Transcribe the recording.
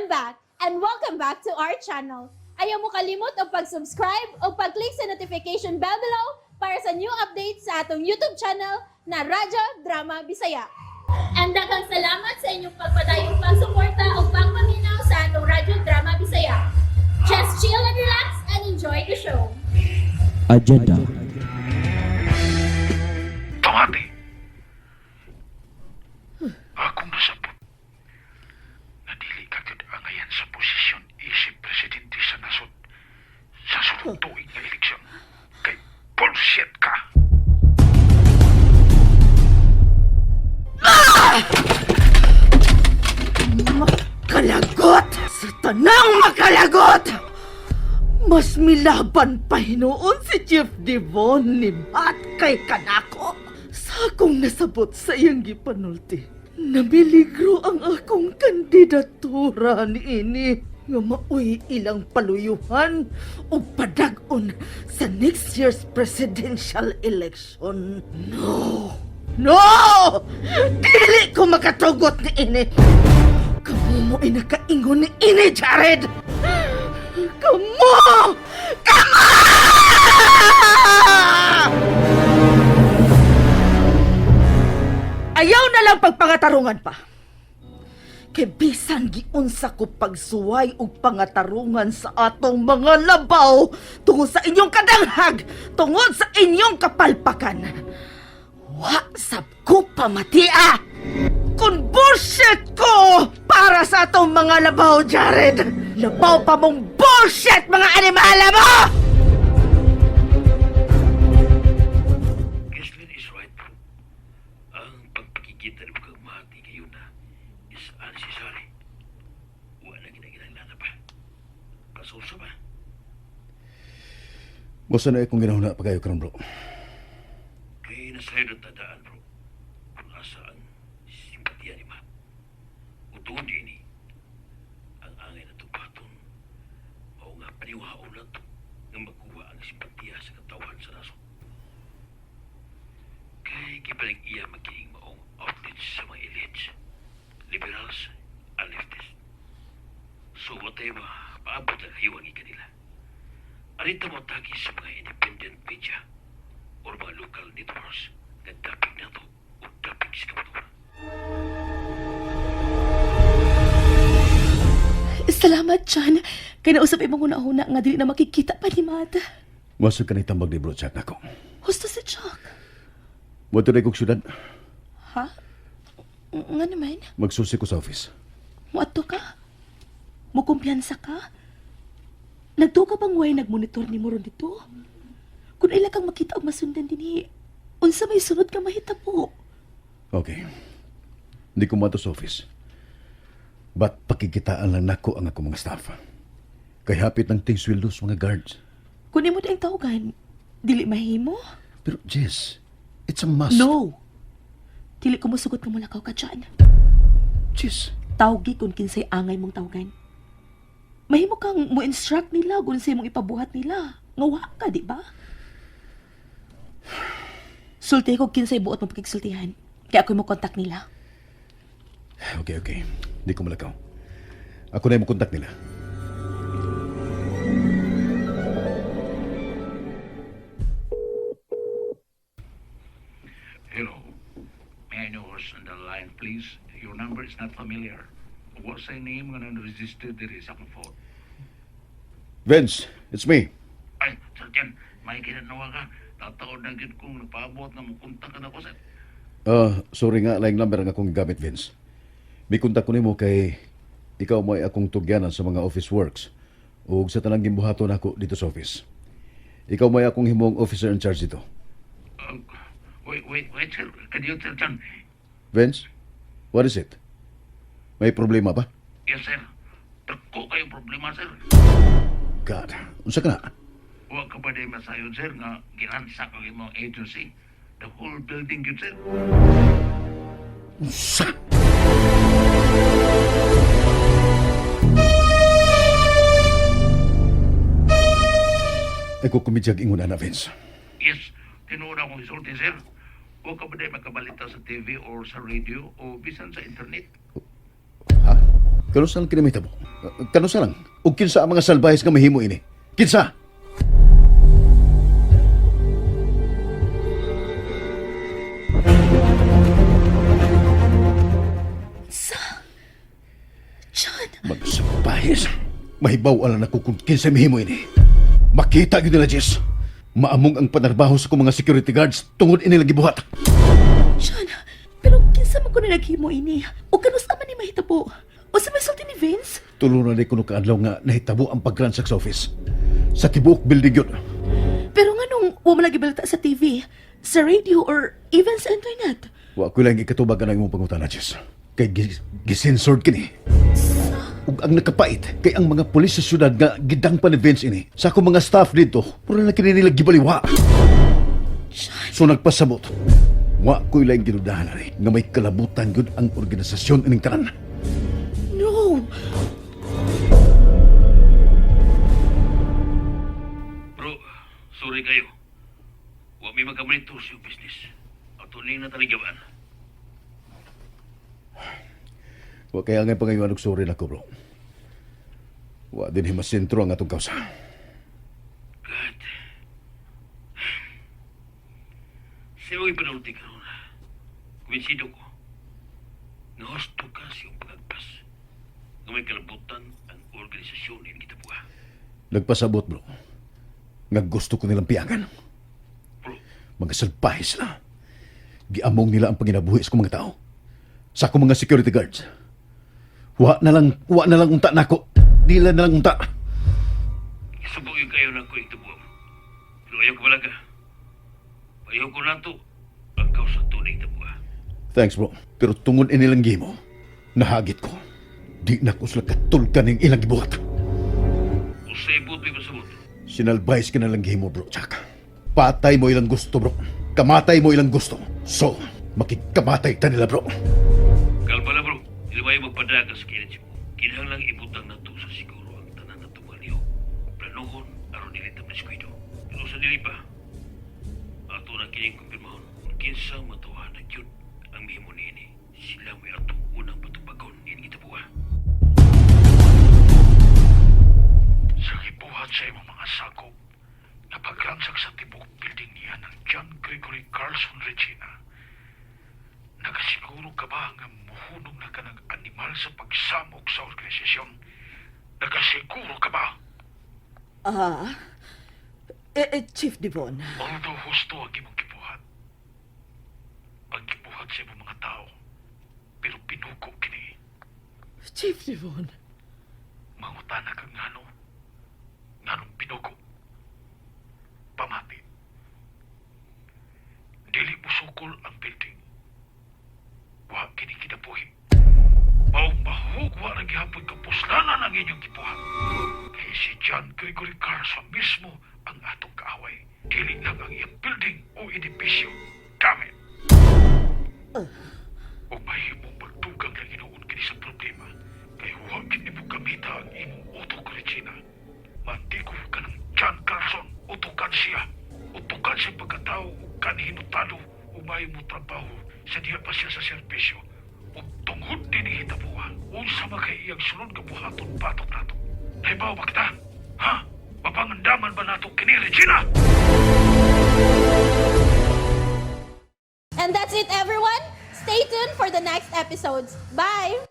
I'm back and welcome back to our channel. Ayaw mo kalimot og pag-subscribe o pag-click sa notification bell below para sa new updates sa atong YouTube channel na Radyo Drama Bisaya. And daghang salamat sa inyong pagpadayong pagsuporta o pagpaminaw sa atong Radyo Drama Bisaya. Just chill and relax and enjoy the show. Agenda. Tumati. Akong nasabot na dili ka gyud angayan sa posisyon isip presidente sa nasod sa sunod tuig nga eleksyon. Kay bullshit ka. Makalagot! Sa tanang makalagot! Mas milaban pa hinuon si Chief Devon ni Matt kay kanako. Sa akong nasabot sa iyang gipanulti, namiligro ang akong kandidatura niini nga maoy ilang paluyuhan o padag-on sa next year's presidential election. No! No! Dili ko makatugot niini! Kamu mo ay nakaingon ni ini, Jared! Kamu! Kamu! Ayaw na lang pagpangatarungan pa. Kay bisan giunsa ko pagsuway og pangatarungan sa atong mga labaw tungod sa inyong kadanghag, tungod sa inyong kapalpakan. Wa sab ko pamatia! Kung bullshit ko para sa atong mga labaw, Jared! Labaw pa mong bullshit, mga animala mo! Gislin is right, bro. Ang pagpakikita ni kang Mati kayo na is unnecessary. Wala ginaginanglan na pa. Kasulsa ba? Basta na akong ginahuna pa kayo karon, bro. Kay nasayod ang tadaan, bro. Kung asa ang simpatiya ni Matt. Utuon din ni ang angay na tupaton. Mao nga paniwaon na to nga makuha ang simpatiya sa katawan sa nasod. Kay gipalig iya magiging maong outlets sa mga elites, liberals, and leftists. So whatever, paabot ang hiwang kanila. Arita mo atake sa mga independent media or mga local networks nga dapig na to o dapig sa kamatuoran. Salamat, John. Kay nausap imong huna-huna nga dili na makikita pa ni Matt. Wasag ka na itambag ni bro chat nako. Husto si Chuck. Mo na kong syudad. Ha? Nga naman? Magsusi ko sa office. Muadto ka? Mukumpiyansa ka? Nagtuo ka bang way nagmonitor ni mo ron dito? Kung ila kang makita og masundan dinhi, unsa may sunod ka mahitabo? Okay. Hindi ko mato sa office. But pakikitaan lang nako ang akong mga staff. Kay hapit ng ting sweldo sa mga guards. Kung imo ang tawagan, dili mahimo? Pero Jess, it's a must. No. Dili ko mosugot nga mulakaw ka dyan. Jess, Tawgi kung kinsay angay mong tawagan. Mahimo kang mo instruct nila kung unsay mong ipabuhat nila. Nga wa ka, di ba? Sulti ko kinsay buot mo pakigsultihan. Kaya ako mo contact nila. okay. Hindi ko malakaw. Ako na yung kontak nila. Hello. May I know who's on the line, please? Your number is not familiar. What's your name nga na-register diri sa akong phone? Vince, it's me. Ay, Sir Jan, may kinanawa ka. Tataon na gyud kong napaabot na mukontak ka na ko, sir. Ah, sorry nga, laing number ang akong gamit, Vince. May kontak ko nimo kay ikaw mo ay akong tugyanan sa mga office works ug sa tanang gimbuhaton nako dito sa office. Ikaw may akong himong officer in charge dito. Wait, wait, wait, sir. Can you, Sir Jan? Vince, what is it? May problema ba? Yes, sir. Dako kayo problema, sir. God, unsa ka na? Wa ka ba di masayon, sir, nga giransak ang imong agency? The whole building yun, sir. Unsa? Ay ko kumidyag ingon ana, Vince. Yes, tinuod akong isulti, sir. Wa ka ba di makabalita sa TV or sa radio o bisan sa internet? Ha? Kalos na lang kinamita mo. Kanusa lang? Ug kinsa ang mga salbahes nga mahimo ini? Kinsa? Sa? John, Mga salbahes. Mahibaw lang ako kung kinsa mahimo ini. Makita gyud nila, Jess. Maamong ang panarbaho sa kong mga security guards tungod ini lang gibuhat. John, pero kinsa man ko na naghimo ini? O kanusa man ni mahitabo? O sa may sulti ni Vince? Tulo na kuno kaadlaw nga nahitabo ang pag-ransack sa office. Sa tibuok building yun. Pero nga nung wa man lagi balita sa TV, sa radio, or even sa internet. Wa ko lang ikatubag ang imong pangutana, Jess. Kay gisensored kini. Ug ang nakapait kay ang mga pulis sa syudad nga gidang pa ni Vince ini. Sa akong mga staff dito, puro na kini nila gibaliwa. So nagpasabot. Wa ko'y laing ginudahan ani nga may kalabutan gyud ang organisasyon ining tanan. No! Bro, sorry kayo. Wa may makamonitor sa iyong business. Ato ning nataligawan. Wa kaya nga pangayuan og sorry nako, bro. Wa din himasentro ang atong kausa. God. Sa imong ipanulti karon. Kumbinsido ko. Nga husto ka sa iyong pagagpas. Nga may kalabutan ang organisasyon ini kitabuha. Nagpasabot, bro. Nga gusto ko nilang piyangan. Bro, Mga salbahe sila. Giamong nila ang panginabuhi sa akong mga tao. Sa akong mga security guards. Wa na lang unta nako. Dila na lang unta. Isubo yung kayo ng kuing tubuan. Pero ayaw ko balaga. Ayaw ko nato ang kausa tuning tabuha. Thanks, bro. Pero tungod inilang gimo, nahagit ko. Di na ko sila katulkan ng ilang gibuhat. Usay but may pasabot. Sinalbays ka na lang gimo, bro, Jack. Patay mo ilang gusto, bro. Kamatay mo ilang gusto. So, makikamatay ta nila, bro. Kalma na bro. Hindi ba yung magpadaga sa kilit mo? Kinahanglang ibutang nato sa siguro ang tanan na tumaliw. Planuhon aron dili ta maskuido. Pero sa dili pa, ato na kining kumpirmahon. Kung kinsang matuwa na gyud ang mihimo niini, sila may atong unang patubagon niini gitabuha. Sa gibuhat sa imong mga sakop, napagransak sa tibok building niya ng John Gregory Carlson Regina. Nakasiguro ka ba nga muhunong na ka ng animal sa pagsamok sa organisasyon? Nakasiguro ka ba? Ah, Chief Devon. Although husto ang imong gibuhat. Ang gibuhat sa imong mga tao, pero pinuko kini. Chief Devon. Mangutana kang ngano. Nganong pinuko. Pamati. Dili musukol ang building. Wa kini kinabuhi. Maong mahugwa na gihapon kapuslanan ang inyong gibuhat. Kay si John Gregory Carson mismo ang atong kaaway. Dili lang ang iyang building o edipisyo. Gamit. O mahimong magdugang lang hinuon kini sa problema. Kay huwag kini mo gamita ang imong utok, Regina. Mantiko ka ng John Carlson. Utukan siya. Utukan siya pagkatao o kanhinutado o may mo trabaho sa diya pa siya sa serbisyo. O tunghod din ni hitabuha. Unsa man kay iyang sunod nga buhaton batok nato. Nahibaw ba kita? Ha? Mapangandaman ba nato kini, Regina? And that's it, everyone. Stay tuned for the next episodes. Bye!